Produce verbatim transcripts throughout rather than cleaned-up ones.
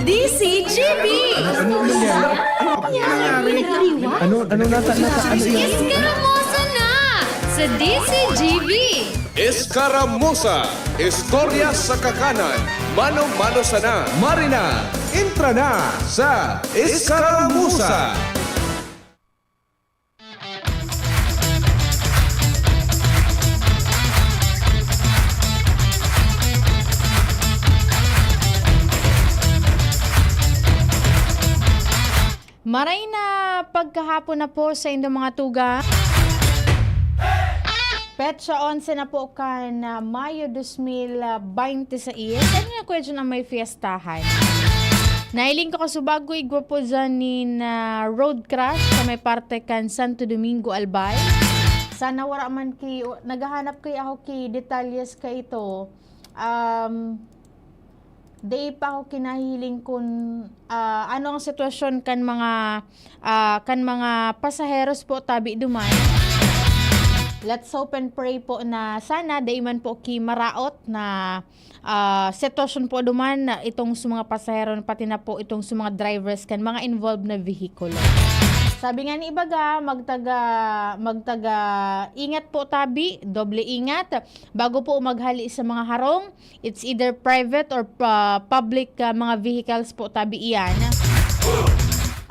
D C G B! Ano nangyari? Ano nangyari? Ano, ano nata-, nata-, ano yan? Iskaramosa na sa D C G B! Iskaramosa, istorya sa kakanan, mano-mano sana. Marina, entra na sa Iskaramosa! Maray na pagkahapon na po sa indong mga tugang. Petsa onse na po kan, ah, Mayo dos mil baynte sais. Ano na, Kuya Jun, ang may fiestahan? Nahiling ko kasubago, igwa po dyan nin, ah, road crash sa may parte kan Santo Domingo, Albay. Sana wala man ki, naghahanap kaya ako ki detalyes ka ito. Um, Dai pa ako kinahiling kun, ah, ano ang sitwasyon kan mga, ah, kan mga pasaheros po tabi duman. Let's hope and pray po na sana dai man po ki maraot na, ah, sitwasyon po duman na itong sa mga pasahero, pati na po itong sa mga drivers kan mga involved na vehikulo. Sabi nga ni ibaga, magtaga, magtaga ingat po tabi, doble ingat, bago po maghali sa mga harong. It's either private or pa-, public, ah, mga vehicles po tabi iyan.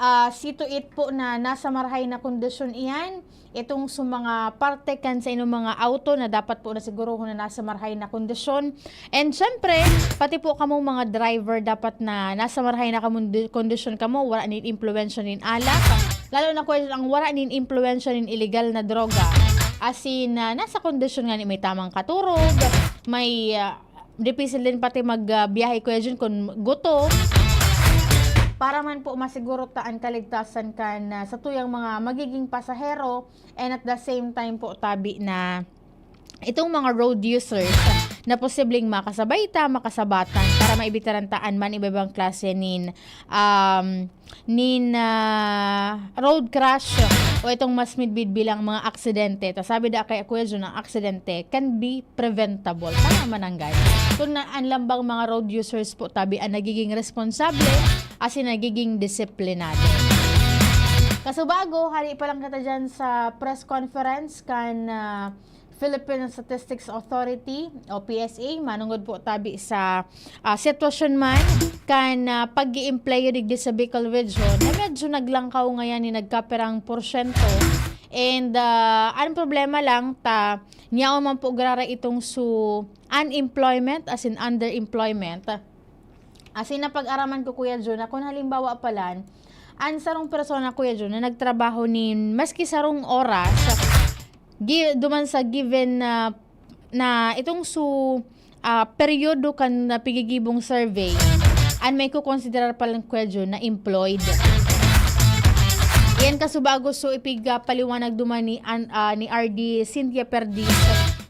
Ah, see to it po na nasa marahay na kondisyon iyan. Itong sa mga parte kan sa inyong mga auto na dapat po na sigurohon na nasa marahay na kondisyon. And syempre, pati po kamo mga driver dapat na nasa marahay na kamundi-, kondisyon kamo, wala nin impluwensya nin alak. Lalo na kung ang wala nin impluwensya nin illegal na droga. As in, ah, nasa kondisyon nga ni may tamang katurog, may, ah, dipisil din pati mag, ah, biyahe, Kuya Jun, kun gutom. Para man po masiguro ta an kaligtasan kan, ah, satuyang mga magiging pasahero, and at the same time po, tabi na itong mga road users na posibleng makasabay ta, makasabatan para maibitaran ta an man iba-ibang klase nin, um, nin, ah, road crash o itong mas midbid bilang mga aksidente. Ta sabi da kay Kuya Jun, ang aksidente can be preventable. Tama man ang gani. Kung na, ang lambang mga road users po, tabi ang nagiging responsable, asin nagiging disiplinado. Kasubago, hali pa lang kita dyan sa press conference kan, ah, Philippine Statistics Authority o P S A, manungod po tabi sa, ah, sitwasyon man kan, ah, pag-iempleyo digdi sa Bicol Region na medyo naglangkaw ngayan ni nagkapirang porsyento. And, ah, ang problema lang ta, nyaon man po graray itong su unemployment, as in underemployment. As in, napag-araman ko, Kuya Jun, na kung halimbawa palan, ang sarong persona, Kuya Jun, na nagtrabaho nin maski sarong oras, gi-, duman sa given na, na itong su, ah, peryodo kan, ah, pigigibong survey, an may kukonsiderar palan, Kuya Jun, na employed. Iyan kasubago su ipigpaliwanag duman ni an-, ah, ni R D Cynthia Perdiz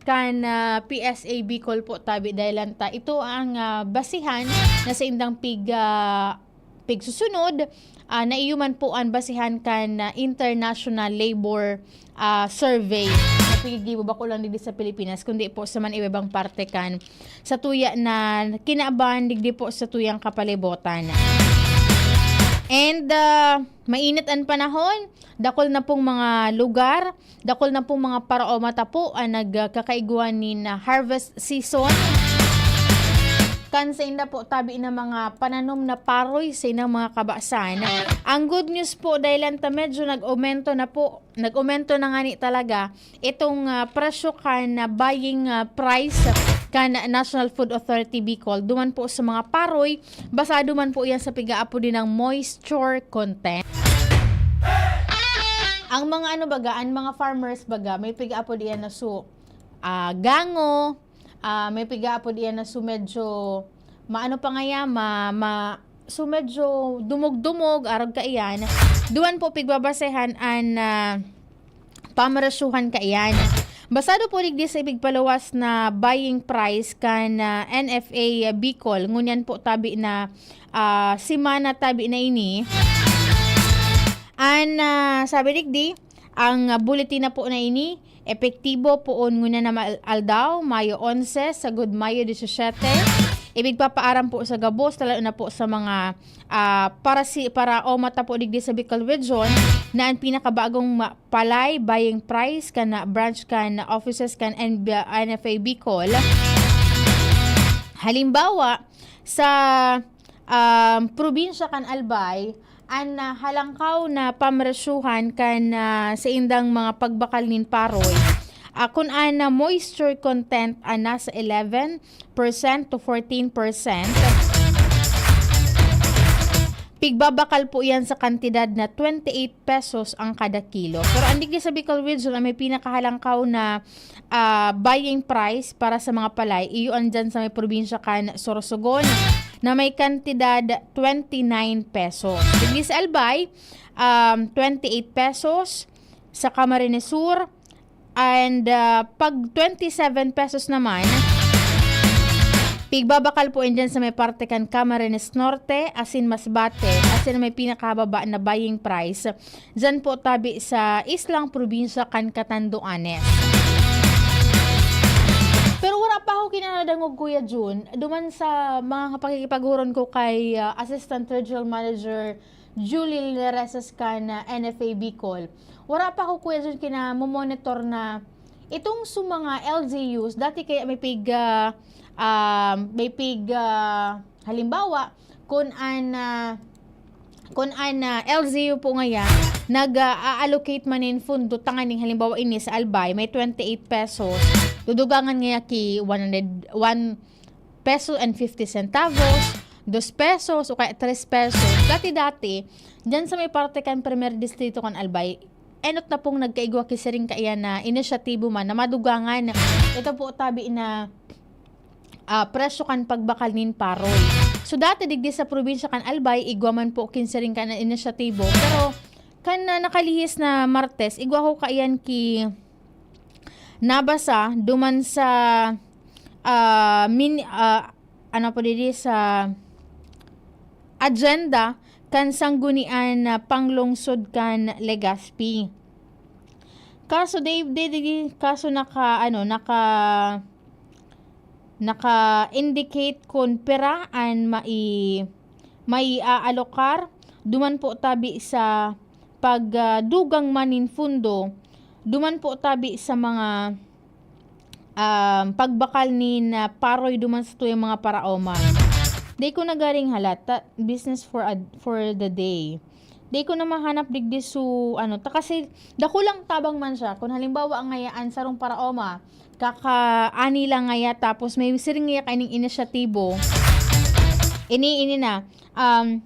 kan, ah, P S A Bicol po, tabi dahilan ta. Ito ang, ah, basihan na sa indang pig-, ah, pigsusunod, ah, na iyo man po ang basihan kan, ah, International Labor, ah, Survey na piggigibo bako lang digdi sa Pilipinas, kundi po sa man iba-ibang parte kan sa tuya na kinaaban digdi po sa tuyang kapalibotan. And, ah, mainit ang panahon, dakul na pong mga lugar, dakul na pong mga paraoma ta po ang nagkakaigwa nin harvest season. Kan sa inda po tabi na mga pananom na paroy sa inang mga kabasan. Ang good news po, dahil lang ta medyo nag-aumento na po, nag-aumento na nga ni talaga itong, ah, presyo kan, ah, buying, ah, price kan National Food Authority Bicol. Duman po sa mga paroy, basado man po yan sa pigaapod din ng moisture content. Ang mga ano baga, ang mga farmers baga, may pigaapod iyan na su, ah, gango, ah, may pigaapod iyan na su medyo maano pa ngaya, ma, ma, su medyo dumog-dumog, arog kaiyan. Duman po pigbabasehan an, ah, pamarasyuhan kaiyan. Basado po digdi sa ipigpaluwas na buying price kan, ah, N F A Bicol, ngunyan po tabi na, ah, semana tabi na ini. An, ah, sabi digdi, ang, ah, bulletin na po na ini, epektibo poon ngunyan na mal-, aldaw, Mayo onse, sagud Mayo disisiyete. ipigpapaaram po sa gabos, lalo na po sa mga, ah, para si, para OMA ta po digdi sa Bicol Region, na an pinakabagong ma-, palay buying price kan, ah, branch kan offices kan N B, N F A Bicol. Halimbawa, sa, um, probinsya kan Albay, an, ah, halangkaw na pamresyuhan kan, ah, saindang mga pagbakal nin paroy, ah, kun an, ah, moisture content an nasa eleven percent to fourteen percent, pigbabakal po yan sa kantidad na twenty-eight pesos ang kada kilo. Pero an digdi sa Bicol Region, ang may pinakahalangkaw na, ah, buying price para sa mga palay, iyo andyan sa may probinsya kan Sorsogon, na may kantidad twenty-nine pesos. Digdi sa Albay, um, twenty-eight pesos, sa Camarines Sur, and, ah, pag twenty-seven pesos naman, pigbabakal po yan dyan sa may parte kan Camarines Norte, asin Masbate, asin may pinakababa na buying price. Diyan po tabi sa islang probinsya kan Catanduanes. Pero wala pa ako kinadangog, Kuya Jun, duman sa mga pakikipaghuron ko kay, ah, Assistant Regional Manager Julie Lereses kan, ah, N F A Bicol. Wala pa ako, Kuya Jun, kinamomonitor na itong sa mga L G Us, dati kaya may pig, ah, ah, may pig, ah, halimbawa, kun an, ah, kun an, ah, L G U po ngayan, nag, ah, a-allocate man nin fundo tanganing halimbawa ini sa Albay, may twenty-eight pesos, dudugangan ngaya ki one hundred, one peso and fifty centavos, dos pesos o kaya tres pesos. Dati-dati, dyan sa may parte kan Primer Distrito kan Albay, enot na pong nagkaigwa ki siring kaiyan na inisyatibo man na madugangan. Ito po tabi na, ah, presyo kan pagbakal nin paroy. So, dati digdi sa probinsya kan Albay, igwa man po kin siring kaiyan na inisyatibo. Pero kan, ah, nakalihis na Martes, igwa ko kaiyan ki nabasa duman sa, ah, min-, ah, ano po didi, sa agenda kan Sanggunian na Panglungsod kan Legazpi. Kaso, di, di, di, kaso naka, ano, naka, naka-indicate kun pira an mai-, mai-aalokar. Duman po tabi sa pag, ah, dugang man nin fundo. Duman po tabi sa mga, um, pagbakal nin, ah, paroy duman sa tuyang mga paraoma. Di ko nagaring halata, business for a, for the day. Di ko na mahanap digdi su, ano, ta kasi dakulang tabang man siya. Kung halimbawa, ang ngayaan sarong paraoma, kakaani lang ngaya, tapos may siring ngaya kaining inisyatibo. Ini, ini na, um,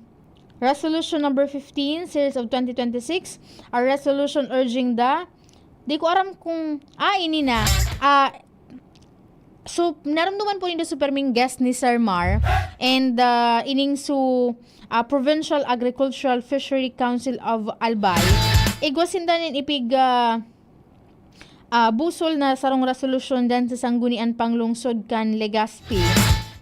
Resolution number fifteen, series of twenty twenty-six, a resolution urging the, di ko aram kung, ah, ini na. Ah, so, naramdaman po nindo su perming guest ni Sir Mar, and, ah, ining su, ah, Provincial Agricultural Fishery Council of Albay. Igwa sinda nin ipig, ah, ah, busol na sarong resolusyon diyan sa Sanggunian Panglungsod kan Legazpi.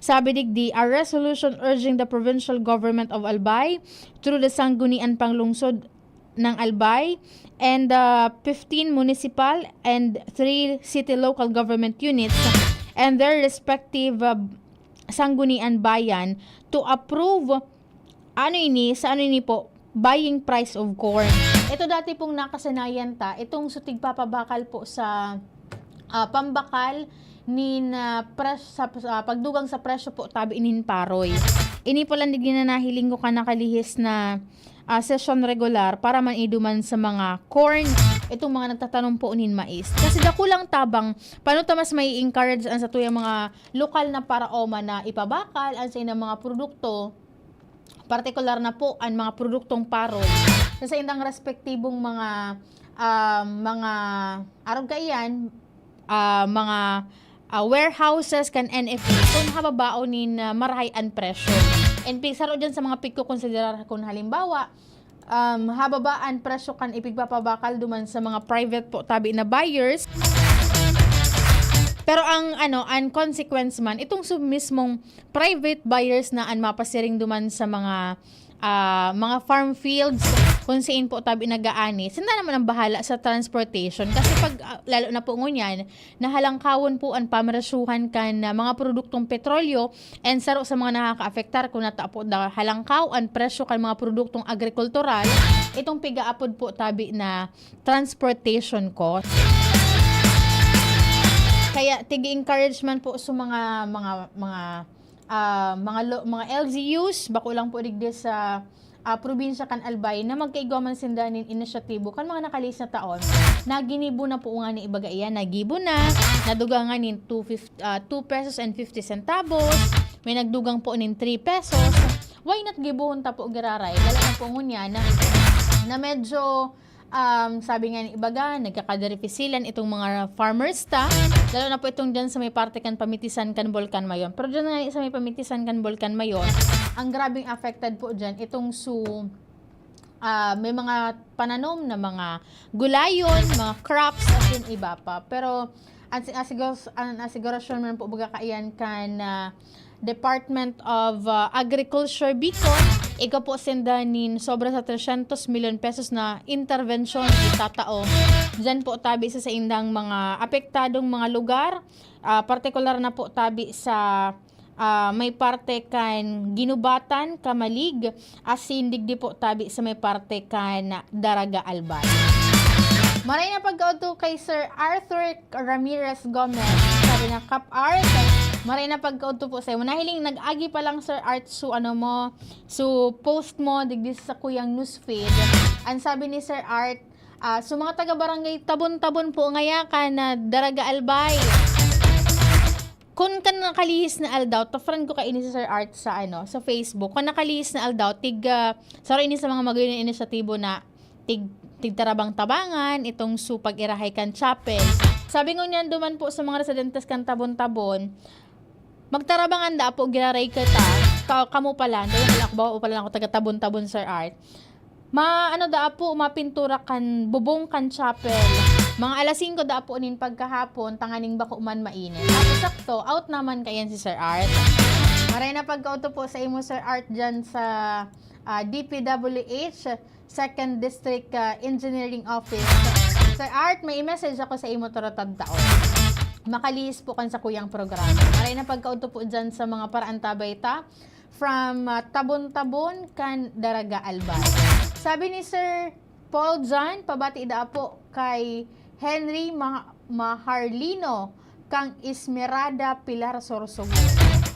Sabi digdi, "A resolution urging the provincial government of Albay through the Sanggunian Panglungsod ng Albay and the fifteen municipal and three city local government units and their respective, ah, sanggunian bayan to approve," ano ini, sa ano ini po, buying price of corn. Ito dati pong nakasanayan ta, itong su tigpapabakal po sa, ah, pambakal nin, ah, pres-, sa, sa pagdugang sa presyo po tabi nin paroy. Ini pala digdi na nahiling ko kan nakalihis na, ah, sesyon regular para man iduman sa mga corn, itong mga nagtatanom po nin mais. Kasi dakulang tabang, paano ta mas mai-encourage ang satuyang mga lokal na paraoma na ipabakal ang sa ilang mga produkto, partikular na po an mga produktong paroy sa saindang respektibong mga, ah, mga arog kaiyan, ah, mga, ah, warehouses kan N F A kung hababaon nin, ah, marahay an presyo. And pi-, saro diyan sa mga pigkokonsiderar kun halimbawa, um, hababa an presyo kan ipigpapabakal duman sa mga private po tabi na buyers. Pero ang, ano, ang consequence man, itong su mismong private buyers na an mapasiring duman sa mga, ah, mga farm fields, kung saan po tabi nag-aani, sinda naman ang bahala sa transportation. Kasi pag, ah, lalo na po ngunyan, nahalangkawon po ang pamresyuhan kan, ah, mga produktong petrolyo, and saro sa mga nakakaapektar kung nata po da halangkaw ang presyo kan mga produktong agrikultural, itong pigaapod po tabi na transportation cost. Kaya tigi-encourage man po sa mga, mga, mga, ah, mga lo-, mga L G Us, bako lang po digdi sa, ah, probinsya kan Albay na magkaigwa man sinda nin inisyatibo kan mga nakalihis na taon. Naginibo na po nga ni ibaga iyan, nagibo na, nadugangan nin two fifty, ah, two pesos and fifty centavos, may nagdugang po nin three pesos. Why not gibohon ta po giraray? Lalo na po ngunyan na, na medyo, um, sabi nga ni ibaga, nagkakaderipisilan itong mga farmers ta. Lalo na po itong dyan sa may parte kan pamitisan kan Bulkan Mayon. Pero dyan nga sa may pamitisan kan Bulkan Mayon, ang grabing affected po dyan, itong su-, ah, may mga pananom na mga gulayon, mga crops, at yung iba pa. Pero ang si-, asigos-, ang asigurasyon man po baga kaiyan kan, ah, Department of, ah, Agriculture Bicol, igwa po sinda nin sobra sa tresyentos milyon pesos na intervensyon itatao dyan po tabi sa saindang mga apektadong mga lugar, ah, partikular na po tabi sa, ah, may parte kan Ginubatan, Camalig, asin digdi po tabi sa may parte kan Daraga Albay. Maray na pagkaudto kay Sir Arthur Ramirez Gomez. Sabi niya, "Kap Art, maray na pagkaudto po sa'yo." Nahiling nag-agi pa lang, Sir Art, so ano mo, so post mo digdi sa kuyang newsfeed. Ang sabi ni Sir Art, ah, so mga taga-barangay Tabon-Tabon po ngaya kan Daraga Albay. Kun kan nakalihis na aldaw, ta-friend ko kaini si Sir Art sa, ano, sa Facebook. Kun nakalihis na aldaw, tig, ah, saro ini sa mga magayon na inisyatibo na tig-, tigtarabang-tabangan itong su pag-irahay kan chapel. Sabi ngunyan duman po sa mga residentes kan Tabon-Tabon, "Magtarabang anda po, giraray kita." Ka-, kamo pala, dahil wala ako, bako pala ako taga Tabon-Tabon, Sir Art. Ma-, ano da po, mapintura kan bubong kan chapel. Mga alas singko da po nin pagkahapon, tanganing bako man mainit. Tapos sakto, out naman kayan si Sir Art. Maray na pagkaudto po sa imo, Sir Art, dyan sa, ah, D P W H, Second District, ah, Engineering Office. Sir Art, may i-message ako sa imo, toro tadtaon. Makalihis po kan sa kuyang programa. Maray na pagkaudto po dyan sa mga paraantabay ta. From, ah, Tabon-Tabon kan Daraga Albay. Sabi ni Sir Paul John, pabati da po kay Henry Ma-, Maharlino kang Esmerada, Pilar, Sorsogon.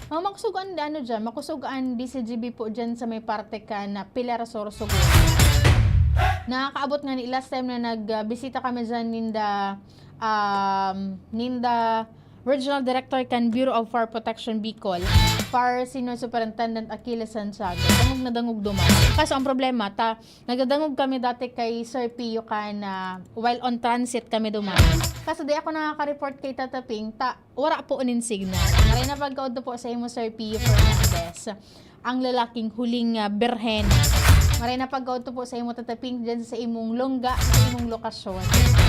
Mga makusog an, ano dyan, makusog an D C G B po dyan sa may parte kan Pilar, Sorsogon. Nakakaabot nga ni last time na nag, ah, bisita kami dyan ninda, um, ninda Regional Director kan Bureau of Fire Protection Bicol, Fire Senior Superintendent Achilles Santiago. Dangog na dangog duman. Kaso ang problema, ta, nagdadangog kami dati kay Sir Pio kan, ah, while on transit kami duman. Kaso di ako nakaka-report kay Tata Ping, ta, wara po nin signal. Maray na pagkaudto po sa imo, Sir Pio Fernandez. Ang lalaking huling, ah, birhen. Maray na pagkaudto po sa imo, Tata Ping, dyan sa imong lungga, sa imong lokasyon.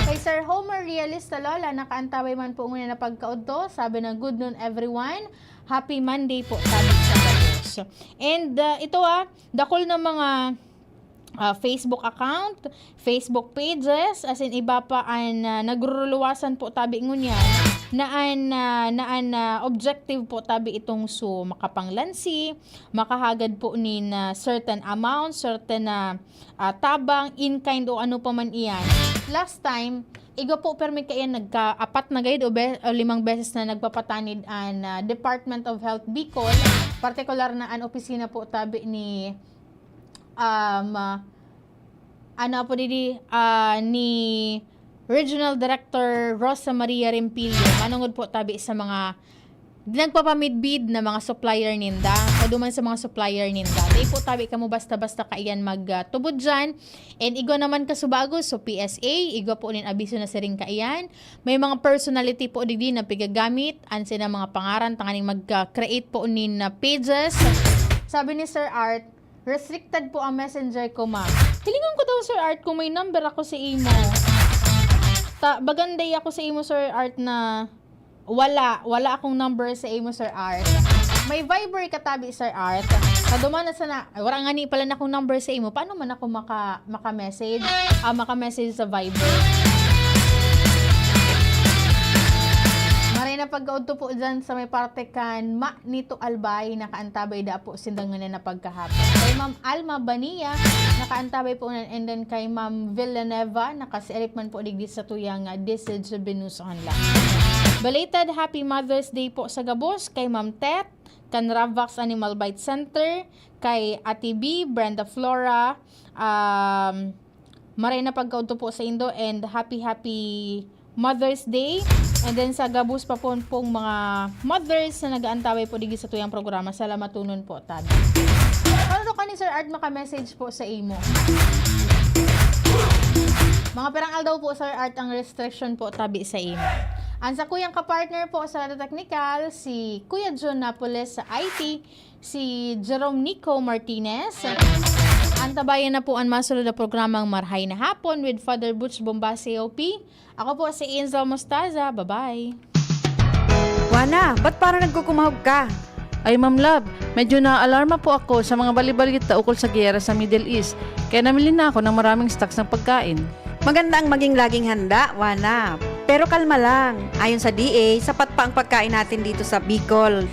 Kay Sir Homer Realista, Lola, nakaantabay man po ngunyan na pagkaudto. Sabi na, "Good noon, everyone. Happy Monday po," sabi sa gabos. And, ah, ito, ah, dakul na mga, ah, Facebook account, Facebook pages, asin iba pa an, ah, nagruruluwasan po tabi ngunyan na an, ah, na an, ah, objective po tabi itong su makapanglansi, makahagad po nin, ah, certain amount, certain na, ah, tabang, in kind o ano pa man iyan. Last time, igwa po permi kaiyan nagka-apat na gayud o be-, o limang beses na nagpapatanid an, ah, Department of Health Bicol, partikular na an opisina po tabi ni, um, ah, ano po didi, ah, ni Regional Director Rosa Maria Rempilio, manungod po tabi sa mga nagpapamidbid na mga supplier ninda, o duman sa mga supplier ninda. Di po tabi kamo basta-basta kaiyan magtubod dyan. And igwa naman kasubago, so P S A, igwa po nin abiso na siring kaiyan. May mga personality po digdi na pigagamit, an sina mga pangaran, tanganing mag-create po nin, ah, pages. Sabi ni Sir Art, "Restricted po ang messenger ko, ma'am." Hilingan ko daw, Sir Art, kung may number ako sa imo. Ta, baganday ako sa imo, Sir Art, na wala, wala akong number sa imo, Sir Art. May Viber ka tabi, Sir Art. Kaduman na sana, ay, wala nga ni pala na akong number sa imo. Paano man ako maka, maka-message? Ah, maka-message sa Viber. Maray na pagkaudto po dyan sa may parte kan Ma Nito Albay, nakaantabay da po sinda ngunyan na pagkahapon. Kay Ma'am Alma Bania, nakaantabay po nan, and then kay Ma'am Villanueva, nakasiarip man po digdi sa tuyang, ah, Diocese Binoso Hanla. Belated Happy Mother's Day po sa gabos kay Ma'am Tet, kan Ravax Animal Bite Center, kay Ate B, Brenda Flora, um, maray na pagkaudto po sa indo, and happy, happy Mother's Day. And then sa gabos pa po pong mga mothers na nag-aantabay po digdi sa tuyang programa, salamatonon po, tabi. Paano kani, Sir Art, maka-message po sa imo? Mga pirang aldaw po, Sir Art, ang restriction po, tabi sa imo. Ang sa kuyang kapartner po sa Radyo Technical, si Kuya John Napoles sa I T, si Jerome Nico Martinez. Antabayan na po ang masunod na programang Marhay na Hapon with Father Butch Bomba, C O P. Ako po si Enzo Mostaza. Bye-bye. Juana, ba't parang nagkukumahog ka? Ay, Ma'am Love, medyo naaalarma po ako sa mga balibalita ukol sa giyera sa Middle East, kaya namili na ako ng maraming stocks ng pagkain. Maganda ang maging laging handa, Juana. Pero kalma lang. Ayon sa D A, sapat pa ang pagkain natin dito sa Bicol.